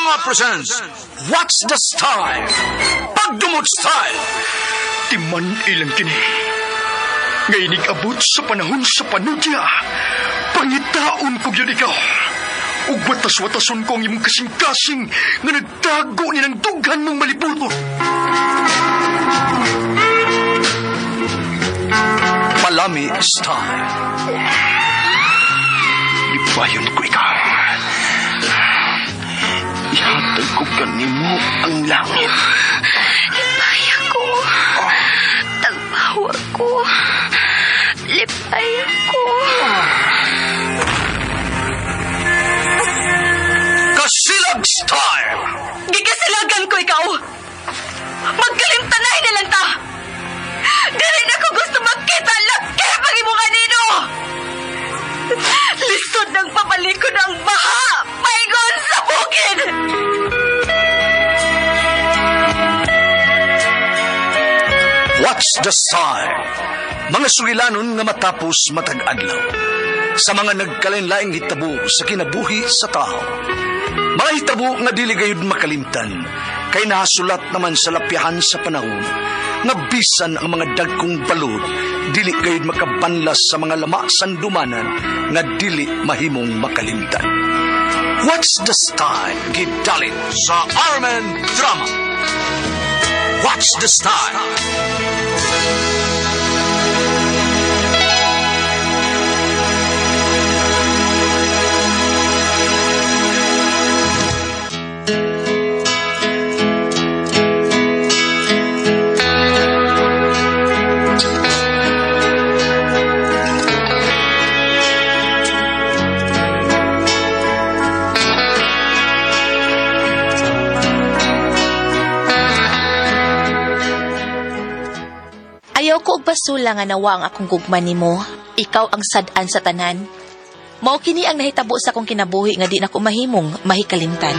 Drama presents What's the Style? Pagdumot Style! Timan ilang kini. Ngay abot sa panahon sa panudya. Pangitaon ko yun ikaw. Ug watas-watason ko ang imong kasing-kasing nga nagtago ni ng dughan mong malibuto. Palami Style. Lipayon ko ikaw. Ihatag ko kanimo ang langit. Lipay ako. Tagbawa ko. Lipay ako. Kasilag Style! Gigasilagan ko ikaw. Magkalimtanay na lang ta. Dili na ko gusto magkita laki pag imo kanino. Lisod ng papalikod ang baha. Paingon sa bukid. What's the Style? Mga sugilanon nga matapos matag adlaw. Sa mga nagkalain-laing hitabo sa kinabuhi sa tao. Mga hitabo nga dili gayud makalimtan, kay nahasulat naman sa lapyahan sa panahon, nga bisan ang mga dagkong balod, dili gayud makabanlas sa mga lama sandumanan nga dili mahimong makalimtan. What's the Style? Gidalit sa Armen Drama. What's the Style? Ayaw ko og basula nga nawa ang akong gugma nimo. Ikaw ang sad-an sa tanan. Mao kini ang nahitabo sa akong kinabuhi nga di na ko mahimong mahikalimtan.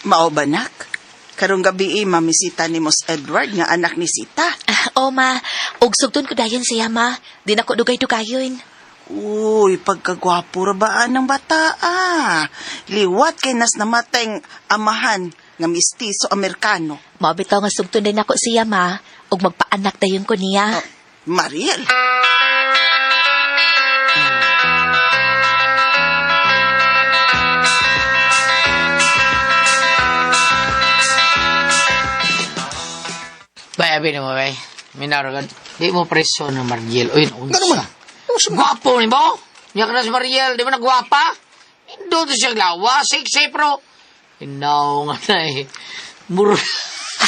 Mao ba, nak? Karong gabi eh, mamisita ni Mos Edward nga anak ni Sita. Ah, o ma, og sugton ko dayon siya ma. Di na ko dugay-dugayon. Uy, pagkagwapo ra ba ng bata ah. Liwat kay nas namatay ang amahan nga mistiso Amerikano. Mao bitaw nga sugton din ako siya ma, og magpaanak dayon ko niya. Oh, Mariel. Bay, abi na mo, bay. Minaragan. Di mo preso ng Mariel. Uy, naunsa. Ano man? Unsa man? Gwapo ni mo? Niya ka na si Mariel. Di ba nagwapa? Doon siya lawa. Sexy, pero. Inaw nga na eh. Mura.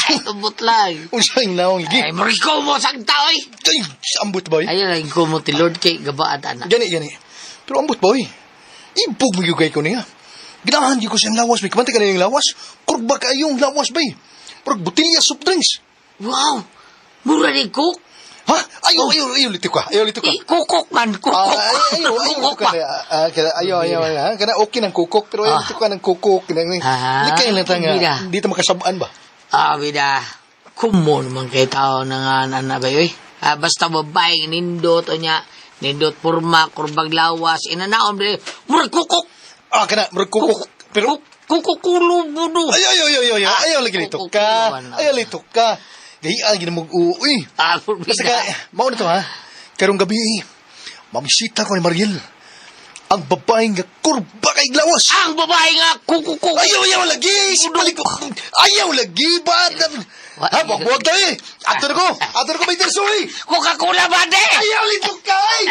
Ay, tubot lang. Unsa ang naong lagi? Ay, muriko mo sa tao eh. Ay, ambot boy. Ayun lang ko mo ti Lord kay gabaat ana. Gani, gani. Pero ambot boy. Ibog mo yung ko niya. Ginahan gyud ko siyang lawas bay. Kamantay ka na yung lawas. Kurba kayong lawas bay. Murag botelya soft drinks. Wow! Mura ni cook. Ha? Ayaw, ayaw, ayaw, lito ka. Ayaw, lito ka. Eh, kukok man, kukok. Ah, ay, ayaw, ayaw, Kukok ka. pa. Ah, kana, ayaw, ayaw, ayaw. Kana, okay ng kukok, pero ayaw, Ah. lito ka ng kukok. Ah, Likay lang ta nga. bida. Dito makasabaan ba? Ah, bida. Kumo naman kay tao na nga na ba yoy. Ah, basta babae nindot o niya, nindot purma, kurbag lawas, inanaom dili. Murag kukok. Ah, kana, murag kukok. Pero, Kukukulo budo. ayaw, ayaw, ayaw, ayaw, Ah, ayaw, lagi lito kukok, ka. wala. Ayaw, lito ka. Gayaan, ginamog uy. Ah, Basta ka, mao na to ha. Karong gabi, eh, mamisita ko ni Mariel. Ang babae nga kurba kay lawas. Ang babae nga kukukuk. Ayaw, ayaw lagi! Balik ko. Ayaw lagi ba? Ha, buwag tayo eh. Ato na ko. Ato na ko, may terso eh. Coca-Cola ba de? Ayaw, lito ka eh.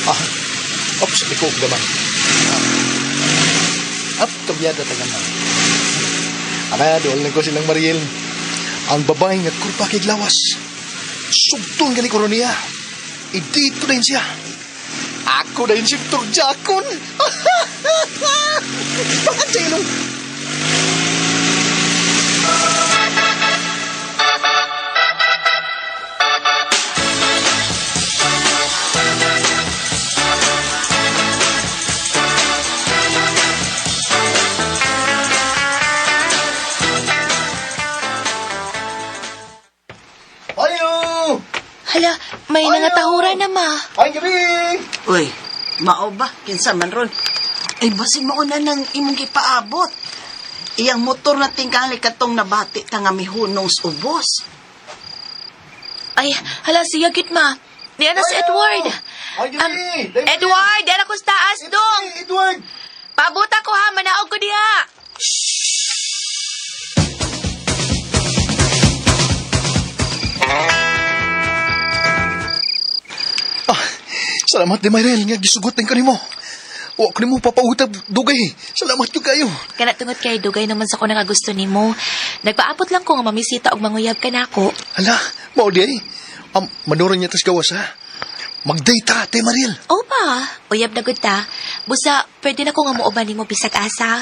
Ah, ops, ikaw gamay. Up, kabyada tagamay. Ana, dool na ko silang Mariel. Ang babae nga kurpa kay lawas. Sugton gani ko ron niya. Idito din siya. Ako na yun si Turjakon. Bakit siya ilong? May nangatahura na, ma. Ay, gabi! Uy, mao ba? Kinsa man ron? Ay, basig mauna nang imong gipaabot. Iyang motor na tingkali katong nabati ta nga mihunong sa ubos. Ay, hala siya gid, ma. Niya na si Edward. Ay, gabi! Dahil- Edward, diyan ako sa taas, dong. Edward! Pabuta ko ha, manaog ko diha. Ah, salamat di Mayrel nga gisugot din kanimo. Wa ko nimo papautab dugay. Salamat gyud kayo. Kana tungod kay dugay naman sa ko nakagusto nimo. Nagpaabot lang ko nga mamisita og manguyab ka nako. Hala, mao di ay. Manuran niya tas gawas ha. Mag-date ta, Te Mariel. O ba, uyab na gud ta. Busa, pwede na ko nga muuban nimo bisag asa.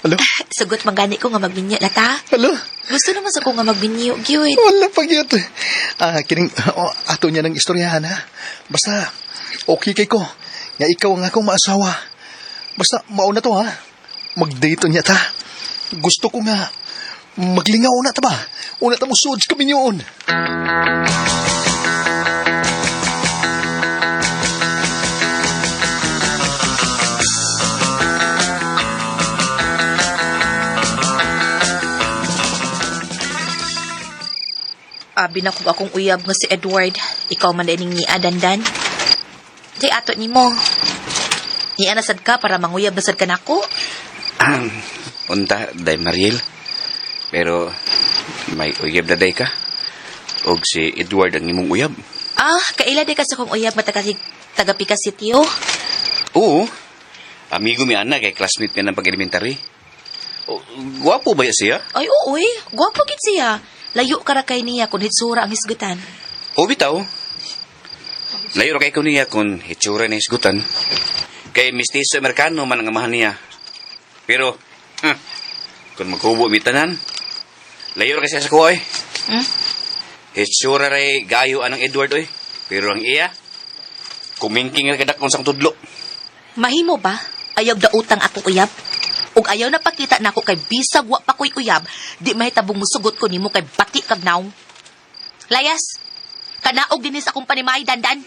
Alo? Sugot man gani ko nga magminyo na ta. Alo? Gusto naman sa ko nga magminyo, gyud. Wala pa gyud. Ah, kining oh, ato niya ng istoryahan ha. Basta okay kay ko. Nga ikaw ang akong maasawa. Basta mao na to ha. Mag-date niya ta. Gusto ko nga maglingaw na ta ba? Una ta mo sud sa kaminyoon. Abi na kog akong uyab nga si Edward. Ikaw man dining niya, dandan. Di ato nimo. Niya na sad ka para manguyab na sad ka nako. Unta, day Mariel. Pero may uyab na day ka. Og si Edward ang imong uyab. Ah, kaila di ka sa kong uyab nga taga, taga Pica City, oh. Oo. Amigo mi ana kay classmate mi ng pag-elementary. O, gwapo ba ya siya? Ay, oo, eh. Gwapo gid siya. Layo ka ra kay niya kung hitsura ang hisgutan. O bitaw. Layo ra kay ko niya kung hitsura na hisgutan. Kay mistiso Amerikano man ang amahan niya. Pero, kung maghubo mi tanan, layo ra kasi sa kuha eh. Hmm? Hitsura ray gayo anang Edward oy. Pero ang iya, kumingking ra kadak kung sang tudlo. Mahimo ba? Ayaw dautang akong uyab? Ug ayaw na pakita nako kay bisag wa pa ko'y uyab, di mahitabong musugot ko nimo kay bati kag naong. Layas, kanaog dinhi sa akong panimay, dandan.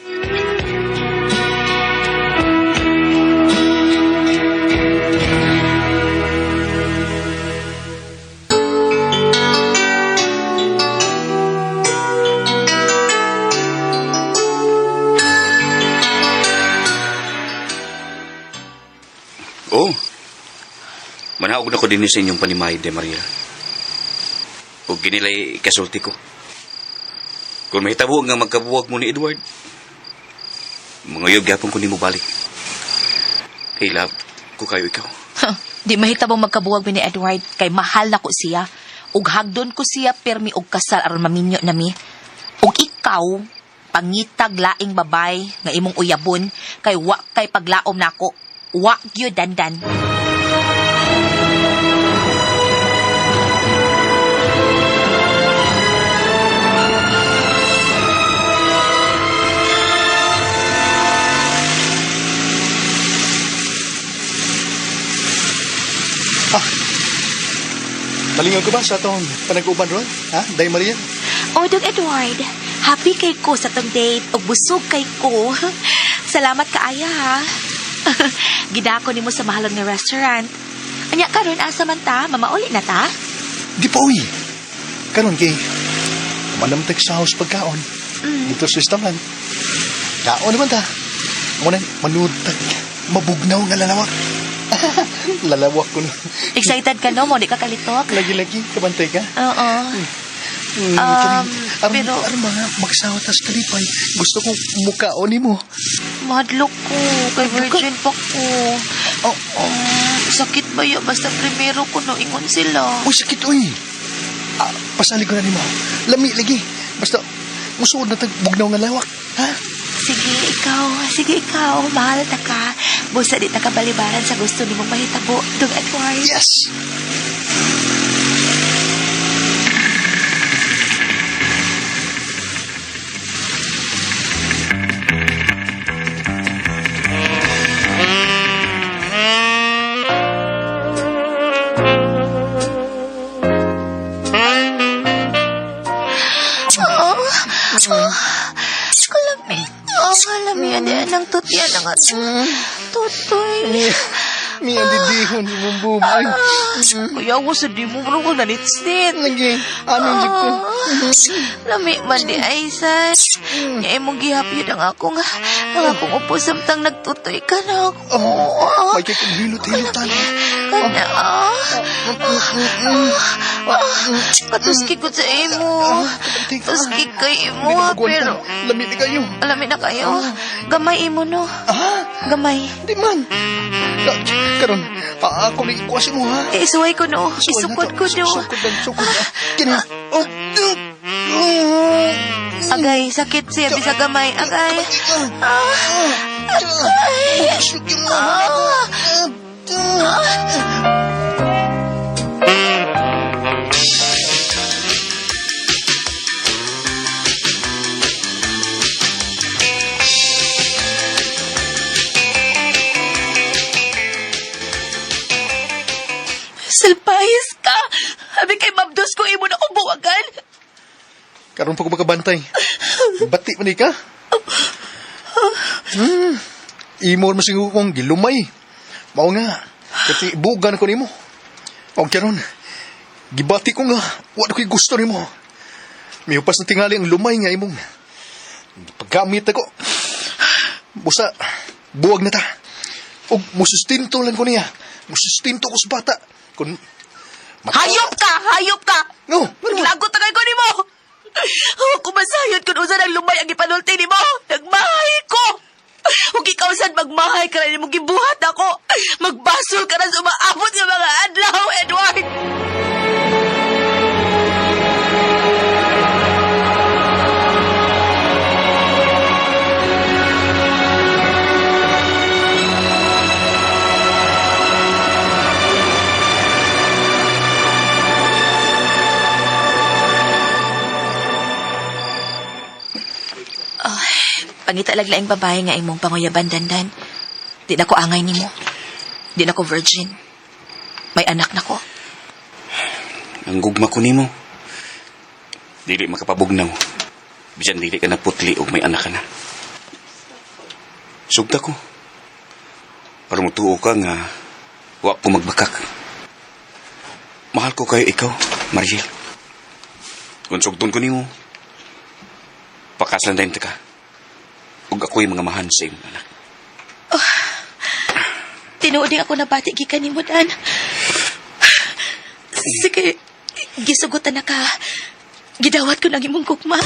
Oh. Manaog na ko din sa inyong panimay, De Maria. Ug ginilay kasulti ko. Kung mahitabo nga magkabuwag mo ni Edward, manguyog gyapon ko nimo balik. Hey, love, ko kayo ikaw. Di mahitabong magkabuwag mi ni Edward kay mahal na ko siya. Ug hagdon ko siya permi og kasal aron maminyo nami. Ug ikaw pangitag laing babay nga imong uyabon kay wa kay paglaom nako. Wa gyud dandan. Ah, malingaw ka ba sa atong panag-uban ron? Ha, Day Maria? O, Dong Edward, happy kay ko sa tong date ug busog kay ko. Salamat kaaya ha. Gidako nimo sa mahalon nga restaurant. Anya karon asa man ta, mamauli na ta? Di pa uy. Karon kay manamtag sa house pagkaon. Dito sa restaurant. Kaon naman ta. Muna, manutag. Mabugnaw nga lalawak. Lalawak ko no. Excited ka no mo di ka kalitok? Lagi-lagi, kabantay ka. Oo. Kaning- aron, Pero- aron mga magsawa tas kalipay. Gusto kong mukaon nimo. Madlok ko kay virgin pa ko. Oh, Sakit ba yun? Basta primero ko no ingon sila. Uy, sakit uy. Ah, pasalig ko na nimo. Lami lagi. Basta musuod na tag bugnaw nga lawak. Ha? Sige, ikaw. Sige, ikaw. Mahal ta ka. Busa di ta kabalibaran sa gusto nimo mahitabo. Dong Edward. Yes. Oh, oh, kalami. Kanang tutya na nga. Tutoy. Miya didihon imong bumay. Kuya, ko sa di mo mo ko nanitsnit. Lagi, anong jud ko? Lami man di ay sad. Nya imong gihapyod ang akong upo samtang nagtutoy ka na ako. Oh, may kay kong hilot-hilotan. Kana ah. Katuski ko sa imo. Tuski kay imo Hindi ka pero Lami ni kayo. lami na kayo. Gamay imo no. Ah, Gamay. di man. Karon, ako ni ikuha si mo ha. Eh, suway ko no. Suway na Isukod to. ko no. Sukod lang, sukod na. Kini. Oh, oh, oh. Agay, sakit siya bisa gamay. Agay. Ah, agay. Ah. Salpahis ka! Abi kay mabdos ko imo na ubuwagan. Karon pa ko makabantay. Bati man ka. Imo man siguro kong gilumay. Mao nga. Kasi bugan ko nimo. Og karon gibati ko nga wa na ko'y gusto nimo. Miupas na tingali ang lumay nga imong paggamit ako. Busa buwag na ta. Og musustinto lang ko niya. Musustinto ko sa bata. Kun Hayop ka! Hayop ka! No, ano man? Lagot na kay ko nimo! Ako masayod kung usa ng lumay ang ipanulti nimo! Nagmahay ko! Ug ikaw sad magmahay ka rin imong gibuhat ako! Magbasol ka na sa umaabot nga mga adlaw, Edward! Pangita laglaing babae nga imong panguyaban, Dandan. Di na ko angay nimo. Di na ko virgin. May anak na ko. Ang gugma ko nimo. Dili makapabugnaw. Bisan dili ka na putli og may anak ka na. Sugta ko. Para mutuo ka nga wa ko magbakak. Mahal ko kayo ikaw, Mariel. Kung sugton ko nimo, pakaslan din ta ka. Ug ako'y mga mahan sa imong anak. Tinuod din ako nabati gikan nimo, Dan. Sige, gisugutan na ka. Gidawat ko ng imong gugma.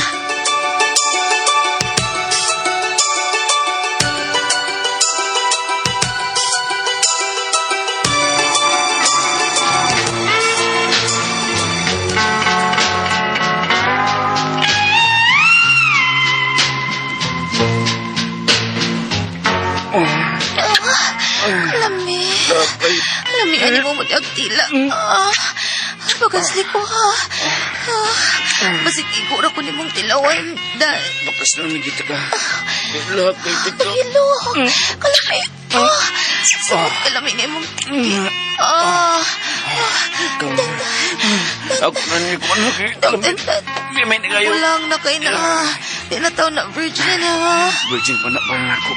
Lami. Lami, ano mo mo tila. Ah, bagasli ko ha. Ah, basig igura ko nimong tilawan. Dan. Bakas na may kita ka. Lakay kita. Hello. Kalami. Ah, sakit kalami nga imong Ah. Ako na ni ko na kay. Dan, dan. May na kayo. Kulang na kay na. Di na taon na virgin na. Virgin pa na pa na ako.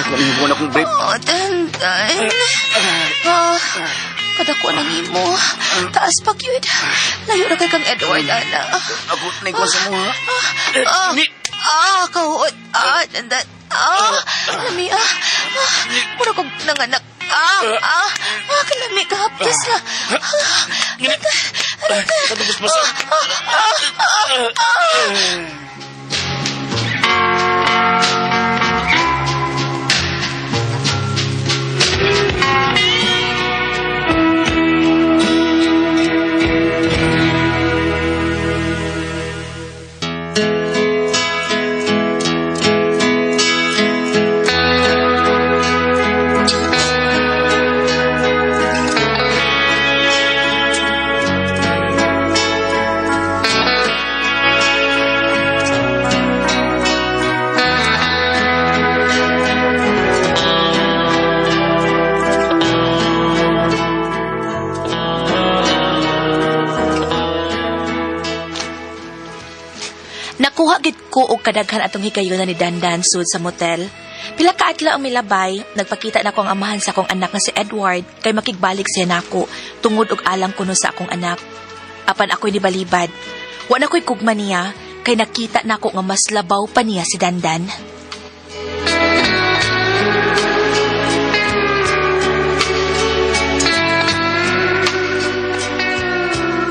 Ako ni mo na akong babe. Oh, dan, dan. Ah, kadako ng imo. Taas pa yun. Layo na kay kang Edward, ana. Ako na ko sa mo ha. Ah, ah, kahuot. Ah, dandan. Ah, lami ah. Ah, mura kong nanganak. Ah, ah, ah, kalami kahaptos na. Ah, dandan, dandan. Katapos pa sa... Ah, ah, ah. ko og kadaghan atong higayuna ni Dandan sud sa motel. Pila ka adlaw ang milabay, nagpakita na ko ang amahan sa akong anak nga si Edward kay makigbalik siya nako tungod og alang kuno sa akong anak. Apan ako'y nibalibad. Wa na ko'y kugma niya kay nakita nako nga mas labaw pa niya si Dandan.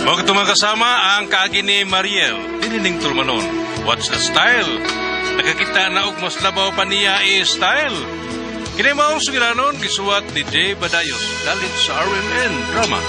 Mao kato, mga kasama, ang kaagi ni Mariel, Dinining Tulmanon. What's the style? Nakakita na og mas labaw pa niya i style. Kini maong sugilanon gisuwat ni Jay Badayos dalit sa RMN Drama.